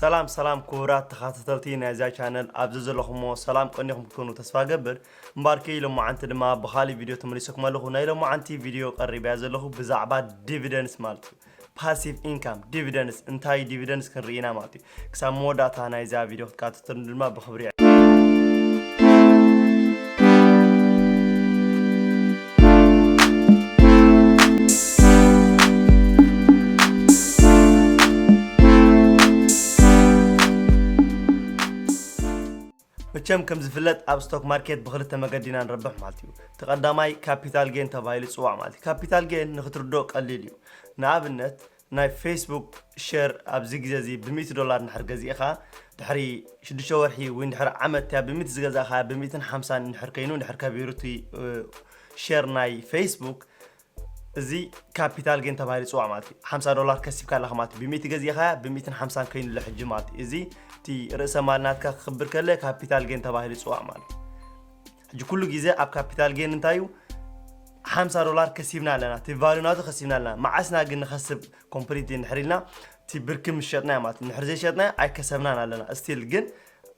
ሰላም ሰላም ክቡራት ተኸታተልቲ ናይዛ ቻነል፣ ኣብዚ ዘለኹሞ ሰላም ቀኒኹም ክትኮኑ ተስፋ ገብር። እምበኣርከ ሎማዓንቲ ድማ ብኻሊእ ቪድዮ ተመሊሰኩም ኣለኹ። ናይ ሎማዓንቲ ቪድዮ ቀሪበያ ዘለኹ ብዛዕባ ዲቪደንስ ማለት እዩ። ፓሲቭ ኢንካም፣ ዲቪደንስ፣ እንታይ ዲቪደንስ ክንርኢ ኢና ማለት እዩ። ክሳብ መወዳእታ ናይዛ ቪድዮ ክትከታተሉ ድማ ብኽብሪ መቸም ከም ዝፍለጥ ኣብ ስቶክ ማርኬት ብክልተ መገዲ ኢና ንረብሕ ማለት እዩ። እቲ ቀዳማይ ካፒታል ጌን ተባሂሉ ይፅዋዕ ማለት እዩ። ካፒታል ጌን ንክትርድኦ ቀሊል እዩ። ንኣብነት ናይ ፌስቡክ ሸር ኣብዚ ግዜ እዚ ብሚእቲ ዶላር እንድሕር ገዚእኻ ድሕሪ ሽዱሽተ ወርሒ ወይ ድሕሪ ዓመት እቲያ ብሚእቲ ዝገዛእኻ ብሚእትን ሓምሳን እንድሕር ከይኑ እንድሕር ከቢሩ እቲ እ፣ ሸር ናይ ፌስቡክ እዚ ካፒታል ጌን ተባሂሉ ይፅዋዕ ማለት እዩ። ሓምሳ ዶላር ከሲብካ ኣለኻ ማለት እዩ። ብሚእቲ ገዚእኻያ ብሚእትን ሓምሳን ከይኑ ኣሎ ሕጂ ማለት እዩ። እዚ እቲ ርእሰ ማል ናትካ ክኽብር ከለ ካፒታል ጌን ተባሂሉ ይፅዋዕ ማለት እዩ። ሕጂ ኩሉ ግዜ ኣብ ካፒታል ጌን እንታይ እዩ? ሓምሳ ዶላር ከሲብና ኣለና፣ እቲ ቫሉ ናቱ ከሲብና ኣለና። መዓስና ግን ንኸስብ ኮምፕሊት እንድሕር ኢልና እቲ ብርኪ ምስ ሸጥናዮ ማለት እዩ። እንድሕር ዘይሸጥናዮ ኣይከሰብናን ኣለና። ስቲል ግን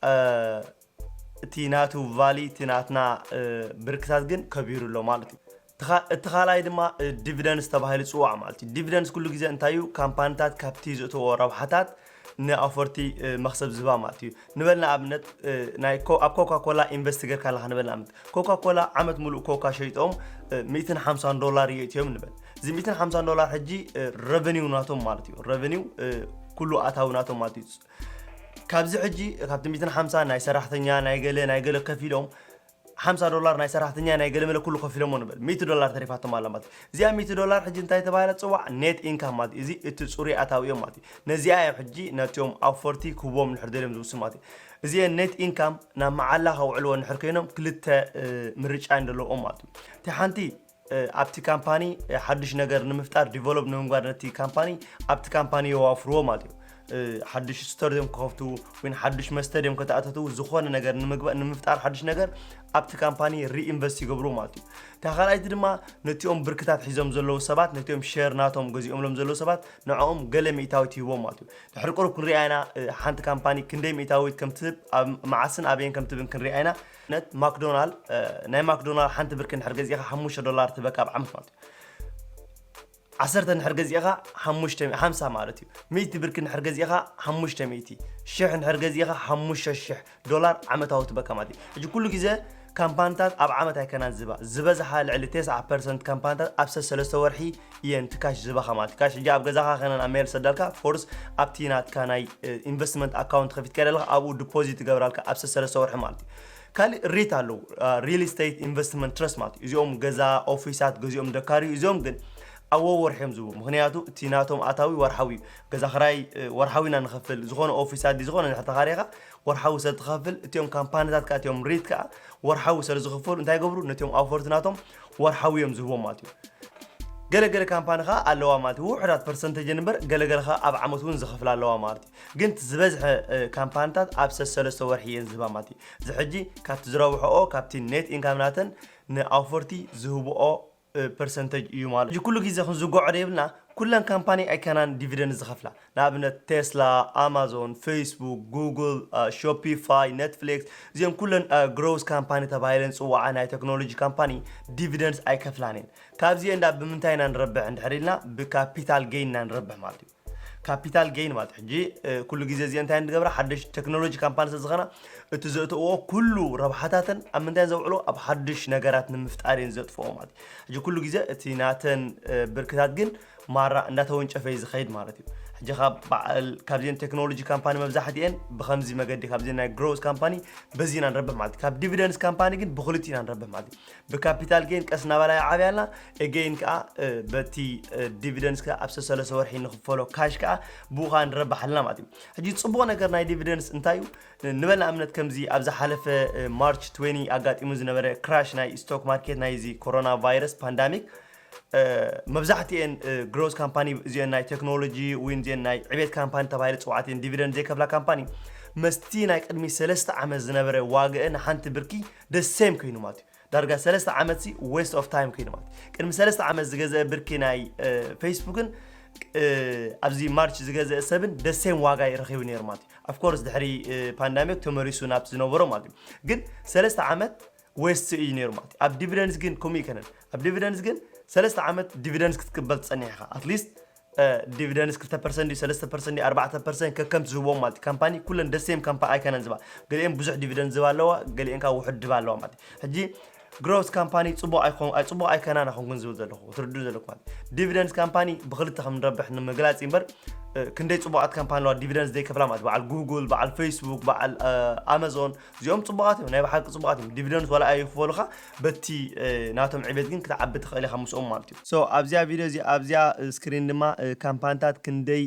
እ፣ እቲ ናቱ ቫሊ እቲ ናትና እ፣ ብርክታት ግን ከቢሩ ኣሎ ማለት እዩ። እቲ ኻ- እቲ ካልኣይ ድማ እ፣ ዲቪደንስ ተባሂሉ ይፅዋዕ ማለት እዩ። ዲቪደንስ ኩሉ ግዜ እንታይ እዩ? ካምፓኒታት ካብቲ ዘእትዎ ረብሓታት ንኣፈርቲ እ፣ መኽሰብ ዝህባ ማለት እዩ። ንበል ንኣብነት እ፣ ናይ ኮ- ኣብ ኮካ ኮላ ኢንቨስት ገርካ ኣለካ ንበል ንኣብነት ኮካ ኮላ ዓመት ሙሉእ ኮካ ሸይጦም እ፣ ሚእትን ሓምሳን ዶላር የእትዮም ንበል። እዚ ሚእትን ሓምሳን ዶላር ሕጂ ረቨኒው ናቶም ማለት እዩ። ረቨኒው ኩሉ ኣታዊ ናቶም ማለት እዩ። ካብዚ ሕጂ ካብቲ ሚእትን ሓምሳን ናይ ሰራሕተኛ ናይ ገለ ናይ ገለ ከፊሎም ሓምሳ ዶላር ናይ ሰራሕተኛ ናይ ገለ መለ ኩሉ ከፊሎሞ ንበል ሚእቲ ዶላር ተሪፋቶም ኣላ ማለት እዩ። እዚኣ ሚእቲ ዶላር ሕጂ እንታይ ተባሂላ ትፅዋዕ? ኔት ኢንካም ማለት እዩ። እዚ እቲ ፅሩይ ኣታዊ እዮም ማለት እዩ። ነዚኣ እዮም ሕጂ ነቲኦም ኣውፈርቲ ክህቦም ንድሕር ደልዮም ዝውስኑ ማለት እዩ። እዚአን ኔት ኢንካም ናብ መዓላ ከውዕልዎ እንድሕር ኮይኖም ክልተ እ፣ ምርጫ እዮም ዘለዎም ማለት እዩ። እቲ ሓንቲ እ፣ ኣብቲ ካምፓኒ እ፣ ሓዱሽ ነገር ንምፍጣር ዲቨሎፕ ንምግባር ነቲ ካምፓኒ ኣብቲ ካምፓኒ የዋፍርዎ ማለት እዩ። እ፣ ሓዱሽ ስቶር ድዮም ክኸፍቱ ወይ ሓዱሽ መስተ ድዮም ከተኣተቱ ዝኾነ ነገር ንምግባ- ንምፍጣር ሓዱሽ ነገር ኣብቲ ካምፓኒ ሪኢንቨስት ይገብሩ ማለት እዩ። እታ ካልኣይቲ ድማ ነቲኦም ብርክታት ሒዞም ዘለዉ ሰባት ነቲኦም ሸር ናቶም ገዚኦምሎም ዘለዉ ሰባት ንዕኦም ገለ ሚእታዊት ይህቦም ማለት እዩ። ድሕሪ ቁሩብ ክንሪኣ ኢና እ፣ ሓንቲ ካምፓኒ ክንደይ ሚእታዊት ከም ትህብ ኣብ መዓስን ኣበይን ከም ትህብን ክንሪኣ ኢና። ነት ማክዶናል እ፣ ናይ ማክዶናል ሓንቲ ብርኪ እንድሕር ገዚእኻ ሓሙሽተ ዶላር ትህበካ ኣብ ዓመት ማለት እዩ። ዓሰርተ እንድሕር ገዚእኻ ሓሙሽተ ሓምሳ ማለት እዩ። ሚእቲ ብርኪ እንድሕር ገዚእኻ ሓሙሽተ ሚእቲ፣ ሽሕ እንድሕር ገዚእኻ ሓሙሽተ ሽሕ ዶላር ዓመታዊ ትህበካ ማለት እዩ። ሕጂ ኩሉ ግዜ ካምፓኒታት ኣብ ዓመት ኣይከናን ዝባ ዝበዝሓ ልዕሊ ተስዓ ፐርሰንት ካምፓኒታት ኣብ ሰለስተ ወርሒ እየን ትካሽ ዝባኻ ማለት እዩ። ካሽ ሕጂ ኣብ ገዛኻ ከነን ኣብ ሜል ሰዳልካ ፎርስ ኣብቲ ናትካ ናይ ኢንቨስትመንት ኣካውንት ከፊትካ ደለካ ኣብኡ ዲፖዚት ትገብራልካ ኣብ ሰለስተ ወርሒ ማለት እዩ። ካልእ ሪት ኣለዉ ሪል ስቴት ኢንቨስትመንት ትረስት ማለት እዩ። እዚኦም ገዛ ኦፊሳት ገዚኦም ደካሪ እዚኦም ግን ኣብ ወርሒ እዮም ዝቡ ምክንያቱ እቲ ናቶም ኣታዊ ወርሓዊ እዩ። ገዛ ክራይ እ፣ ወርሓዊ ኢና ንኸፍል ዝኾነ ኦፊሳት ድዩ ዝኾነ ንሕተኻሪኻ ወርሓዊ ስለ ትኸፍል እቲኦም ካምፓኒታት ከዓ እቲኦም ሪት ከዓ ወርሓዊ ስለ ዝኽፈሉ እንታይ ይገብሩ ነቲኦም ኣውፈርቲ ናቶም ወርሓዊ እዮም ዝህቦም ማለት እዩ። ገለገለ ካምፓኒ ከዓ ኣለዋ ማለት እዩ ውሕዳት ፐርሰንተጅ እምበር ገለገለ ከዓ ኣብ ዓመት እውን ዝኸፍል ኣለዋ ማለት እዩ። ግን እቲ ዝበዝሐ እ፣ ካምፓኒታት ኣብ ሰሰለስተ ወርሒ እየን ዝህባ ማለት እዩ። እዚ ሕጂ ካብቲ ዝረብሐኦ ካብቲ ኔት ኢንካም ናተን ንኣውፈርቲ ዝህብኦ እ፣ ፐርሰንተጅ እዩ ማለት እዩ። ኩሉ ግዜ ክንዝጎዖ ደይብልና ኩለን ካምፓኒ ኣይከናን ዲቪደንድ ዝኸፍላ። ንኣብነት ቴስላ፣ ኣማዞን፣ ፌስቡክ፣ ጉግል፣ ሾፒፋይ፣ ኔትፍሊክስ እዚኦም ኩለን ግሮስ ካምፓኒ ተባሂለን ዝፅዋዓ ናይ ቴክኖሎጂ ካምፓኒ ዲቪደንስ ኣይከፍላን እየን። ካብዚአን ዳ ብምንታይ ኢና ንረብሕ እንድሕር ኢልና ብካፒታል ጌን ኢና ንረብሕ ማለት እዩ። ካፒታል ጌን ማለት ሕጂ እ፣ ኩሉ ግዜ እዚአን እንታይ ንገብራ ሓደሽ ቴክኖሎጂ ካምፓኒ ስለ ዝኾና እቲ ዘእትዎ ኩሉ ረብሓታተን ኣብ ምንታይ ዘውዕሎ ኣብ ሓድሽ ነገራት ንምፍጣር እየን ዘጥፍኦ ማለት እዩ። ሕጂ ኩሉ ግዜ እቲ ናተን እ፣ ብርክታት ግን ማራ እንዳተወንጨፈ እዩ ዝኸይድ ማለት እዩ። ሕጂ ካብ በዓል ካብዚአን ቴክኖሎጂ ካምፓኒ መብዛሕትአን ብከምዚ መገዲ ካብዚአን ናይ ግሮስ ካምፓኒ በዚ ኢና ንረብሕ ማለት እዩ። ካብ ዲቪደንስ ካምፓኒ ግን ብክልቲኡ ኢና ንረብሕ ማለት እዩ። ብካፒታል ጌን ቀስ እናበላ ይዓብያልና ኤጌን ከዓ እ፣ በቲ እ፣ ዲቪደንስ ከዓ ኣብ ሰሰለሰ ወርሒ ንክፈሎ ካሽ ከዓ ብኡ ከዓ ንረብሕ ኣለና ማለት እዩ። ሕጂ ፅቡቕ ነገር ናይ ዲቪደንስ እንታይ እዩ? ንበል ንኣብነት ከምዚ ኣብ ዝሓለፈ እ፣ ማርች ትዌንቲ ኣጋጢሙ ዝነበረ ክራሽ ናይ ስቶክ ማርኬት ናይዚ ኮሮና ቫይረስ ፓንዳሚክ እ፣ መብዛሕትኤን እ፣ ግሮስ ካምፓኒ እዚአን ናይ ቴክኖሎጂ ወይ እዚአን ናይ ዕቤት ካምፓኒ ተባሂለ ፅዋዕት እየን ዲቪደንድ ዘይከፍላ ካምፓኒ መስቲ ናይ ቅድሚ ሰለስተ ዓመት ዝነበረ ዋግአ ንሓንቲ ብርኪ ደሴም ኮይኑ ማለት እዩ። ዳርጋ ሰለስተ ዓመት ሲ ዌስት ኦፍ ታይም ኮይኑ ማለት እዩ። ቅድሚ ሰለስተ ዓመት ዝገዘአ ብርኪ ናይ እ፣ ፌስቡክን ኣብዚ ማርች ዝገዘአ ሰብን ደሴም ዋጋ ይረኺቡ ነይሩ ማለት እዩ። ኣፍኮርስ ድሕሪ ፓንዳሚክ ተመሪሱ ናብ ዝነበሮ ማለት እዩ። ግን ሰለስተ ዓመት ዌስት እዩ ነይሩ ማለት እዩ። ኣብ ዲቪደንስ ግን ከምኡ ይከነን። ኣብ ዲቪደንስ ግን ሰለስተ ዓመት ዲቪደንስ ክትቅበል ትጸኒሕ ኢኻ። ኣትሊስት ዲቪደንስ ክልተ ፐርሰንት ድዩ፣ ሰለስተ ፐርሰንት ድዩ፣ ኣርባዕተ ፐርሰንት ከከም ትህቦም ማለት እዩ። ካምፓኒ ኩለን ደሴም ካምፓ ኣይከነን ዝባ፣ ገሊኤን ብዙሕ ዲቪደንስ ዝባ ኣለዋ፣ ገሊኤን ካብ ውሑድ ድባ ኣለዋ ማለት እዩ። ሕጂ ግሮስ ካምፓኒ ጽቡቕ ኣይኮን ኣይ ጽቡቕ ኣይከናን ኣይኮንኩን ዝብል ዘለኹ ትርዱ ዘለኩ ማለት ዲቪደንስ ካምፓኒ ብክልተ ከም ንረብሕ ንምግላጽ እምበር ክንደይ ጽቡቓት ካምፓኒ ኣለዋ ዲቪደንስ ዘይከፍላ ማለት በዓል ጉግል፣ በዓል ፌስቡክ፣ በዓል ኣማዞን፣ እዚኦም ጽቡቓት እዮም፣ ናይ ብሓቂ ጽቡቓት እዮም። ዲቪደንስ ዋላ ኣይክፈሉኻ በቲ ናቶም ዕቤት ግን ክትዓቢ ትኽእል ኢኻ ምስኦም ማለት እዩ። ሶ ኣብዚኣ ቪድዮ እዚ ኣብዚኣ ስክሪን ድማ ካምፓንታት ክንደይ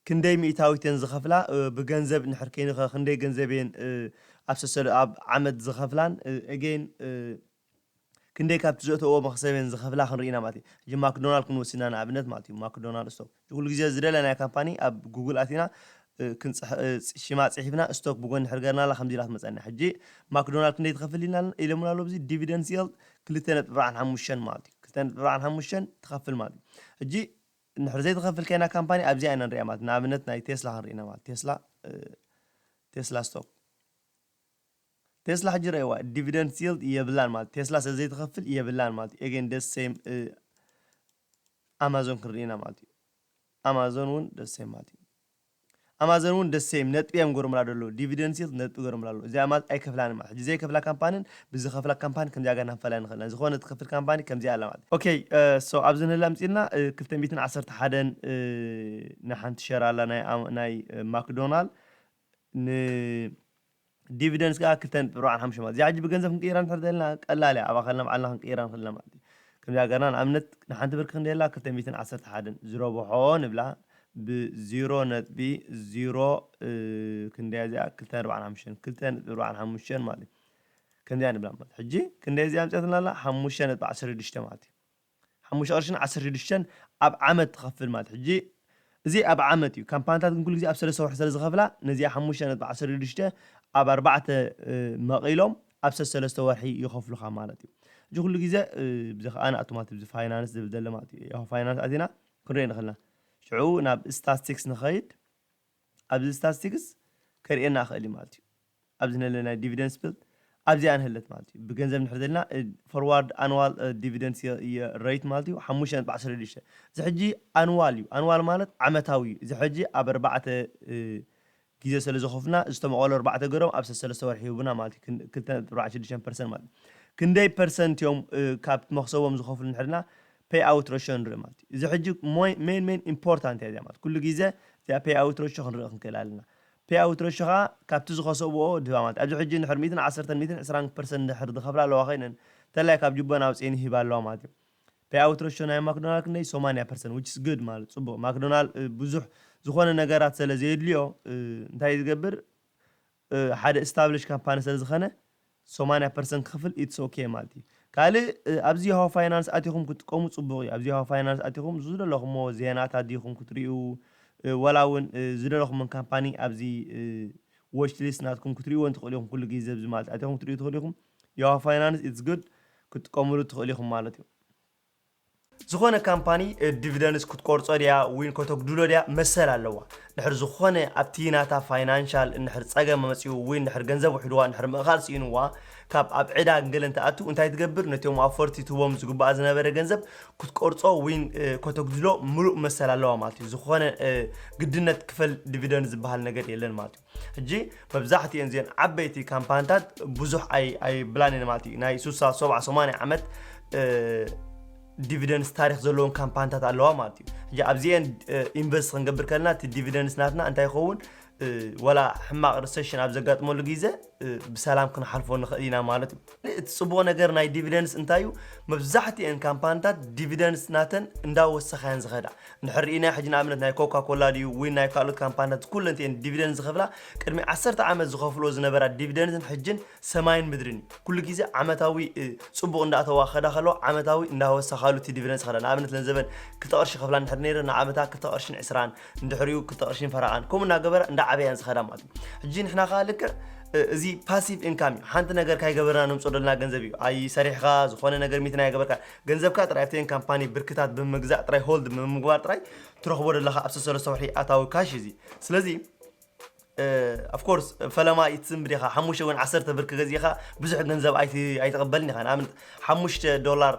ክንደይ ሚእታዊት እየን ዝኸፍላ፣ ብገንዘብ እንድሕር ከይንኸ ክንደይ ገንዘብ እየን ኣብ ሰሰሉ ኣብ ዓመት ዝኸፍላን፣ ኤጌን ክንደይ ካብቲ ዘእተዎ መኽሰብ እየን ዝኸፍላ ክንርኢ ኢና ማለት እዩ። ሕጂ ማክዶናልድ ክንወስድ ኢና ንኣብነት ማለት እዩ። ማክዶናልድ ስቶክ ኩሉ ግዜ ዝደለናዮ ካምፓኒ ኣብ ጉግል ኣቲና ሽማ ፅሒፍና ስቶክ ብጎኒ ሕርገርናላ ከምዚ ኢላ ትመፀና። ሕጂ ማክዶናልድ ክንደይ ትኸፍል ኢሎምና ኣሎ ዚ ዲቪደንስ ል ክልተ ነጥቢ ኣርባዓን ሓሙሽተን ማለት እዩ። ክልተ ነጥቢ ኣርባዓን ሓሙሽተን ትኸፍል ማለት እዩ። ሕጂ እንድሕር ዘይትኸፍል ከይና ካምፓኒ ኣብዚኣ ኢና ንሪኣ ማለት ንኣብነት ናይ ቴስላ ክንርኢና ማለት ቴስላ ቴስላ ስቶክ ቴስላ ሕጂ ረእዋ ዲቪደንድ ሲልድ የብላን ማለት ቴስላ ስለ ዘይትኸፍል የብላን ማለት ኤጌን ደስ ሴም ኣማዞን ክንርኢና ማለት እዩ። ኣማዞን እውን ደስ ሴም ማለት እዩ። ኣማዞን እውን ደስ ሴም ነጥቢ እዮም ገርምላ ደሎ ዲቪደንድ ሲልድ ነጥቢ ገርምላ ኣሎ። እዚኣ ማለት ኣይከፍላን ማለት ሕጂ ዘይከፍላ ካምፓንን ብዝኸፍላ ካምፓኒ ከምዚኣ ጋር ናንፈላ ንኽእልና ዝኾነ ትኸፍል ካምፓኒ ከምዚኣ ኣላ ማለት ኦኬ። ሶ ኣብዚ ንህላ ምፅልና ክልተ ሚእትን ዓሰርተ ሓደን ንሓንቲ ሸር ኣላ ናይ ማክዶናል ን ዲቪደንስ ከዓ ክልተ ነጥቢ ኣርባዓን ሓሙሽተ ማለት እዚኣ ሕጂ ብገንዘብ ክንቅይራ እንድሕር ዘለና ቀላል እያ። ኣብ ኣኸልና ባዕልና ክንቅይራ ንኽእልና ማለት እዩ። ከምዚ ሃገርና ንኣብነት ንሓንቲ ብርኪ ክንደየላ ክልተ ሚእትን ዓሰርተ ሓደን ዝረብሖ ንብላ ብዜሮ ነጥቢ ዜሮ ክንደያ እዚኣ ክልተ ኣርባዓን ሓሙሽተን ክልተ ነጥቢ ኣርባዓን ሓሙሽተን ማለት እዩ። ከምዚኣ ንብላ ማለት ሕጂ ክንደይ እዚኣ ምፅያትና ኣላ ሓሙሽተ ነጥቢ ዓሰርተ ሽዱሽተ ማለት እዩ። ሓሙሽተ ቅርሽን ዓሰርተ ሽዱሽተን ኣብ ዓመት ትኸፍል ማለት ሕጂ እዚ ኣብ ዓመት እዩ። ካምፓኒታት ግን ኩሉ ግዜ ኣብ ሰለስተ ወርሒ ስለ ዝኸፍላ ነዚኣ ሓሙሽተ ነጥቢ ዓሰርተ ሽዱሽተ ኣብ ኣርባዕተ መቒሎም ኣብ ሰለስተ ወርሒ ይኸፍሉኻ ማለት እዩ። ሕጂ ኩሉ ግዜ ብዚ ከዓ ንኣቱማት ብዚ ፋይናንስ ዝብል ዘሎ ማለት እዩ። ያው ፋይናንስ ኣቲና ክንሪኦ ንኽእልና ሽዑ ናብ ስታስቲክስ ንኸይድ ኣብዚ ስታስቲክስ ከርእየና ይኽእል እዩ ማለት እዩ። ኣብዚ ነለ ናይ ዲቪደንስ ቢልድ ኣብዚኣ ንህለት ማለት እዩ። ብገንዘብ ንሕር ዘለና ፎርዋርድ ኣንዋል ዲቪደንስ ረይት ማለት እዩ ሓሙሽተ ነጥቢ ዓሰርተ ሽዱሽተ እዚ ሕጂ ኣንዋል እዩ። ኣንዋል ማለት ዓመታዊ እዩ። እዚ ሕጂ ኣብ ኣርባዕተ ግዜ ስለ ዝኸፍሉና ዝተመቐሉ ኣርባዕተ ገሮም ኣብ ሰለስተ ወርሒ ይህቡና ማለት እዩ። ክልተ ነጥቢ ኣርባዕተ ሽዱሽተ ፐርሰንት ማለት እዩ። ክንደይ ፐርሰንት እዮም ካብቲ መክሰቦም ዝኸፍሉ ንሕርና ፔይ ኣውት ሬሽዮ ንርኢ ማለት እዩ። እዚ ሕጂ ሜን ሜን ኢምፖርታንት እያ እዚኣ ማለት ኩሉ ግዜ እዚኣ ፔይ ኣውት ሬሽዮ ክንርኢ ክንክእል ኣለና። ፔይ ኣውት ሬሽዮ ከዓ ካብቲ ዝኸሰብዎ ድህባ ማለት ኣብዚ ሕጂ ንሕር ሚእትን ዓሰርተን ሚእትን ዕስራን ፐርሰንት ንድሕር ዝኸፍላ ኣለዋ ኮይነን እንተላይ ካብ ጅቦን ኣውፅኤን ይህባ ኣለዋ ማለት እዩ። ፔይ ኣውት ሬሽዮ ናይ ማክዶናልድ ክንደይ ሰማንያ ፐርሰንት which is good ማለት ፅቡቅ። ማክዶናልድ ብዙሕ ዝኾነ ነገራት ስለ ዘየድልዮ እንታይ ዝገብር ሓደ ስታብሊሽ ካምፓኒ ስለ ዝኾነ ሰማንያ ፐርሰንት ክፍል ኢትስ ኦኬ ማለት እዩ። ካልእ ኣብዚ ያሆ ፋይናንስ ኣቲኹም ክትጥቀሙ ፅቡቅ እዩ። ኣብዚ ያሆ ፋይናንስ ኣቲኹም ዝደለኹሞ ዜናታት ዲኹም ክትሪኡ ወላ እውን ዝደለኹምን ካምፓኒ ኣብዚ ዎች ሊስት ናትኩም ክትሪእዎ እንትኽእሉ ኢኹም። ኩሉ ግዜ ኣብዚ ማለት ኣቲኹም ክትሪኡ ትኽእሉ ኢኹም። ያሆ ፋይናንስ ኢትስ ጉድ ክትጥቀምሉ ትኽእሉ ኢኹም ማለት እዩ። ዝኾነ ካምፓኒ ዲቪደንስ ክትቆርጾ ድያ ዊን ከተጉድሎ ድያ መሰል ኣለዋ። ድሕር ዝኾነ ኣብቲ ናታ ፋይናንሻል እንድሕር ጸገም መጺኡ ዊን ድሕር ገንዘብ ውሕድዋ እንድሕር ምእኻል ስኢንዋ ካብ ኣብ ዕዳ ገለ እንትኣቱ እንታይ ትገብር ነቲኦም ኣፈርቲ ትህቦም ዝግባኣ ዝነበረ ገንዘብ ክትቆርጾ ዊን ከተጉድሎ ምሉእ መሰል ኣለዋ ማለት እዩ። ዝኾነ ግድነት ክፈል ዲቪደንድ ዝበሃል ነገር የለን ማለት እዩ። ሕጂ መብዛሕትኤን እዚአን ዓበይቲ ካምፓንታት ብዙሕ ኣይብላን እየን ማለት እዩ። ናይ ሱሳ ሰብዓ ሰማንያ ዓመት ዲቪደንስ ታሪክ ዘለዎም ካምፓንታት ኣለዋ ማለት እዩ። ሕጂ ኣብዚአን ኢንቨስት ክንገብር ከለና እቲ ዲቪደንስ ናትና እንታይ ይኸውን ወላ ሕማቅ ሪሰሽን ኣብ ዘጋጥመሉ ግዜ ብሰላም ክንሓልፎ ንኽእል ኢና ማለት እዩ። እቲ ፅቡቅ ነገር ናይ ዲቪደንስ እንታይ እዩ? መብዛሕትኤን ካምፓንታት ዲቪደንስ ናተን እንዳወሰኻየን ዝኸዳ እንድሕር ርኢና ሕጂ ንኣብነት ናይ ኮካ ኮላ ድዩ ወይ ናይ ካልኦት ካምፓንታት ኩለንትኤን ዲቪደንስ ዝኸፍላ ቅድሚ ዓሰርተ ዓመት ዝኸፍልዎ ዝነበራ ዲቪደንስን ሕጅን ሰማይን ምድርን እዩ። ኩሉ ግዜ ዓመታዊ ፅቡቅ እንዳእተዋ ከዳ ከለዋ ዓመታዊ እንዳወሰኻሉ እቲ ዲቪደንስ ከዳ ንኣብነት ለንዘበን ክልተ ቅርሺ ከፍላ እንድሕር ነይረ ንዓመታ ክልተ ቅርሽን ዕስራን እንድሕሪኡ ክልተ ቅርሽን ፈረቓን ከምኡ እናገበራ እንዳዓበያን ዝኸዳ ማለት እዩ። ሕጂ ንሕና ከዓ ልክዕ እዚ ፓሲቭ ኢንካም እዩ። ሓንቲ ነገር ካይገበርና ነምፅኦ ደለና ገንዘብ እዩ። ኣይ ሰሪሕኻ ዝኾነ ነገር ሚትና ኣይገበርካ፣ ገንዘብካ ጥራይ ኣብተን ካምፓኒ ብርክታት ብምግዛእ ጥራይ፣ ሆልድ ብምግባር ጥራይ ትረኽቦ ደለኻ ኣብ ሰለስተ ወርሒ ኣታዊ ካሽ እዚ። ስለዚ ኦፍኮርስ ፈለማ ይትስምድ ኢኻ። ሓሙሽተ እውን ዓሰርተ ብርክ ገዚእኻ ብዙሕ ገንዘብ ኣይትቕበልን ኢኻ። ንኣብነት ሓሙሽተ ዶላር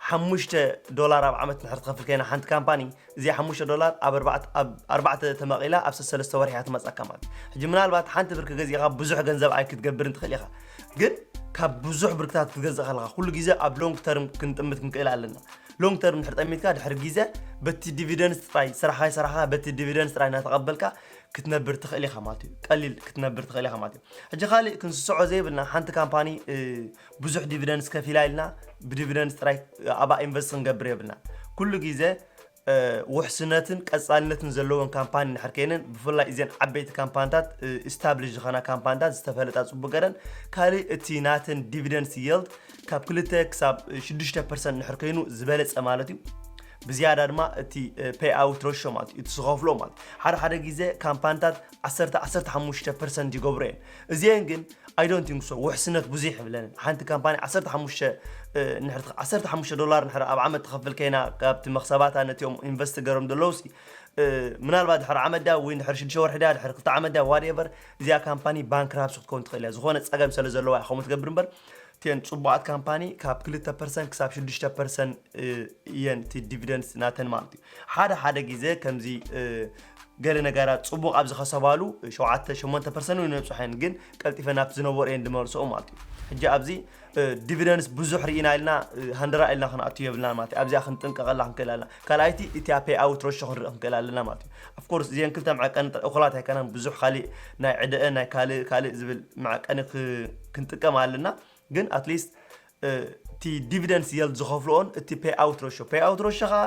ሓሙሽተ ዶላር ኣብ ዓመት ንድሕር ትኸፍል ከይና ሓንቲ ካምፓኒ፣ እዚኣ ሓሙሽተ ዶላር ኣብ ኣርባዕተ ተመቒላ ኣብ ሰለስተ ወርሒ እያ ትመፃካ ማለት እዩ። ሕጂ ምናልባት ሓንቲ ብርክ ገዚእኻ ብዙሕ ገንዘብ ኣይክትገብርን ትኽእል ኢኻ፣ ግን ካብ ብዙሕ ብርክታት ክትገዝእ ከለኻ ኩሉ ግዜ ኣብ ሎንግ ተርም ክንጥምት ክንክእል ኣለና። ሎንግ ተርም ድሕር ጠሚትካ ድሕር ግዜ በቲ ዲቪደንስ ጥራይ ስራሕካ ይሰራሕካ በቲ ዲቪደንስ ጥራይ እናተቐበልካ ክትነብር ትኽእል ኢኻ ማለት እዩ። ቀሊል ክትነብር ትኽእል ኢኻ ማለት እዩ። ሕጂ ካልእ ክንስስዖ ዘይብልና ሓንቲ ካምፓኒ ብዙሕ ዲቪደንስ ከፊላ ኢልና ብዲቪደንስ ጥራይ ኣብኣ ኢንቨስት ክንገብር የብልና። ኩሉ ግዜ ውሕስነትን ቀፃልነትን ዘለዎን ካምፓኒ እንድሕር ከይነን፣ ብፍላይ እዘን ዓበይቲ ካምፓኒታት ኢስታብሊሽ ዝኾና ካምፓኒታት ዝተፈለጣ ፅቡቅ ገረን ካልእ እቲ ናተን ዲቪደንስ የልድ ካብ ክልተ ክሳብ ሽዱሽተ ፐርሰንት እንድሕር ከይኑ ዝበለፀ ማለት እዩ። ብዝያዳ ድማ እቲ ፔይ ኣውት ሬሾ ማለት እዩ፣ እቲ ዝኸፍሎ ማለት ሓደ ሓደ ግዜ ካምፓኒታት ዓሰርተ ዓሰርተ ሓሙሽተ ፐርሰንት ይገብሩ እየን። እዚአን ግን ኣይ ዶንት ቲንክ ሶ ውሕስነት ብዙሕ የብለንን። ሓንቲ ካምፓኒ ዓሰርተ ሓሙሽተ ዓሰርተ ሓሙሽተ ዶላር ንድሕር ኣብ ዓመት ትኸፍል ከይና ካብቲ መኽሰባታ ነቲኦም ኢንቨስት ገሮም ዘለዉ ሲ ምናልባት ድሕር ዓመት ድያ ወይ ድሕር ሽዱሽተ ወርሒ ድያ ድሕር ክልተ ዓመት ድያ ዋትኤቨር እዚኣ ካምፓኒ ባንክራፕሲ ክትከውን ትኽእል እያ። ዝኾነ ፀገም ስለ ዘለዋ እያ ከምኡ ትገብር እምበር እቲአን ፅቡቓት ካምፓኒ ካብ ክልተ ፐርሰንት ክሳብ ሽዱሽተ ፐርሰንት እየን እቲ ዲቪደንስ ናተን ማለት እዩ። ሓደ ሓደ ግዜ ከምዚ ገለ ነገራት ፅቡቕ ኣብ ዝኸሰባሉ ሸውዓተ ሸሞንተ ፐርሰንት እውን ይነብፅሖ እየን፣ ግን ቀልጢፈ ናብቲ ዝነበሩ እየን ዝመልስኦ ማለት እዩ። ሕጂ ኣብዚ ዲቪደንስ ብዙሕ ርኢና ኢልና ሃንደራ ኢልና ክንኣቱ የብልና ማለት እዩ። ኣብዚኣ ክንጥንቀቐላ ክንክእል ኣለና። ካልኣይቲ እቲኣ ፔይ ኣውት ሬሾ ክንርኢ ክንክእል ኣለና ማለት እዩ። ኦፍኮርስ እዚአን ክልተ መዐቀኒ እኹላት ኣይኮናን፣ ብዙሕ ካልእ ናይ ዕደአ ናይ ካልእ ካልእ ዝብል መዐቀኒ ክንጥቀም ኣለና። ግን ኣትሊስት እቲ ዲቪደንስ የልድ ዝኸፍልኦን እቲ ፔይ ኣውት ሬሾ ፔይ ኣውት ሬሾ ከዓ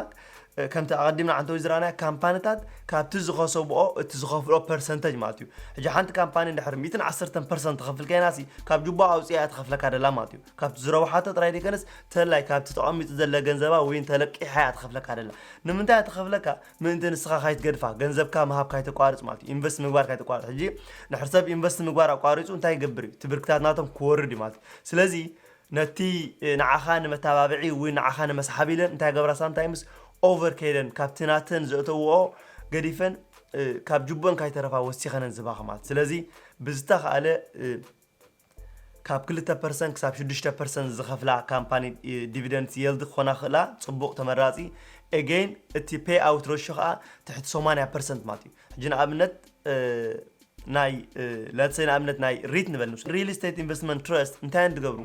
ከምቲ ኣቐዲምና ዓንተዊ ዝረኣናዮ ካምፓኒታት ካብቲ ዝኸሰብኦ እቲ ዝኸፍልኦ ፐርሰንተጅ ማለት እዩ። ሕጂ ሓንቲ ካምፓኒ እንድሕር ሚእትን ዓሰርተን ፐርሰንት ትኸፍል ከይናሲ ካብ ጅቦ ኣውፅያ እያ ትኸፍለካ ደላ ማለት እዩ። ካብቲ ዝረብሓቶ ጥራይ ደይኮነስ ተላይ ካብቲ ተቐሚጡ ዘለ ገንዘባ ወይ ተለቂሓ እያ ትኸፍለካ ደላ። ንምንታይ እያ ትኸፍለካ? ምእንቲ ንስኻ ካይትገድፋ፣ ገንዘብካ ምሃብ ካይተቋርፅ ማለት እዩ። ኢንቨስት ምግባር ካይተቋርፅ። ሕጂ ንሕር ሰብ ኢንቨስት ምግባር ኣቋሪፁ እንታይ ይገብር እዩ? እቲ ብርክታት ናቶም ክወርድ እዩ ማለት እዩ። ስለዚ ነቲ ንዓኻ ንመተባብዒ ወይ ንዓኻ ንመስሓብ ኢለን እንታይ ገብራ ሳምታይምስ ኦቨር ከይደን ካብቲ ናተን ዘእተውኦ ገዲፈን ካብ ጅቦን ካይተረፋ ወሲኸነን ዝባኽማት። ስለዚ ብዝተኻእለ ካብ ክልተ ፐርሰንት ክሳብ ሽዱሽተ ፐርሰንት ዝኸፍላ ካምፓኒ ዲቪደንድ የልድ ክኾና ክእላ ፅቡቕ ተመራፂ። ኤጌን እቲ ፔይ ኣውት ሬሾ ከዓ ትሕቲ ሰማንያ ፐርሰንት ማለት እዩ። ሕጂ ንኣብነት ናይ ለትሰይ ንኣብነት ናይ ሪት ንበል ንስ ሪል ስቴት ኢንቨስትመንት ትረስት እንታይ እዮም ዝገብሩ?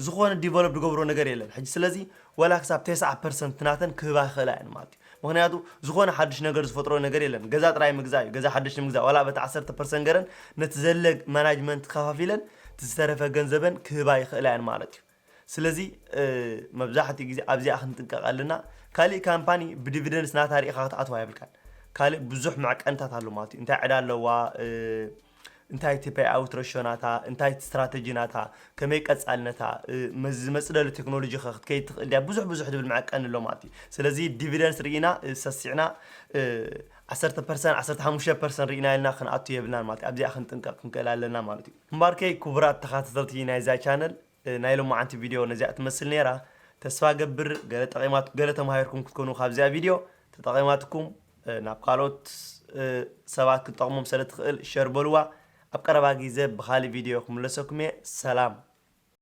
ዝኾነ ዲቨሎፕ ዝገብሮ ነገር የለን። ሕጂ ስለዚ ወላ ክሳብ ተስዓ ፐርሰንት ናተን ክህባ ይኽእላ እየን ማለት እዩ። ምክንያቱ ዝኾነ ሓድሽ ነገር ዝፈጥሮ ነገር የለን። ገዛ ጥራይ ምግዛእ እዩ። ገዛ ሓድሽ ንምግዛእ ዋላ በቲ ዓሰርተ ፐርሰንት ገረን ነቲ ዘለ ማናጅመንት ከፋፊለን እቲ ዝተረፈ ገንዘበን ክህባ ይኽእላ እየን ማለት እዩ። ስለዚ መብዛሕትኡ ግዜ ኣብዚኣ ክንጥንቀቕ ኣለና። ካሊእ ካምፓኒ ብዲቪደንስ ናታ ርኢኻ ክትኣትዋ የብልካን። ካልእ ብዙሕ መዕቀንታት ኣሎ ማለት እዩ። እንታይ ዕዳ ኣለዋ፣ እንታይ እቲ ፔይ ኣውት ሬሾ ናታ፣ እንታይ እቲ ስትራተጂ ናታ፣ ከመይ ቀጻልነታ፣ ዝመጽእ ደሎ ቴክኖሎጂ ከ ክትከይድ ትኽእል ድያ፣ ብዙሕ ብዙሕ ዝብል መዐቀኒ ኣሎ ማለት እዩ። ስለዚ ዲቪደንስ ርኢና ሰሲዕና ዓሰርተ ፐርሰንት ዓሰርተ ሓሙሽተ ፐርሰንት ርኢና ኢልና ክንኣቱ የብልናን ማለት እዩ። ኣብዚኣ ክንጥንቀቕ ክንክእል ኣለና ማለት እዩ። እምበኣርከይ ክቡራት ተኸታተልቲ ናይዛ ቻነል ናይ ሎማዓንቲ ቪድዮ ነዚኣ ትመስል ነይራ። ተስፋ ገብር ገለ ጠቒማት ገለ ተማሂርኩም ክትኮኑ ካብዚኣ ቪድዮ ተጠቒማትኩም ናብ ካልኦት ሰባት ክትጠቕሞም ስለ ትኽእል ሸር በልዋ። ኣብ ቀረባ ግዜ ብኻሊእ ቪድዮ ክምለሰኩም እየ። ሰላም።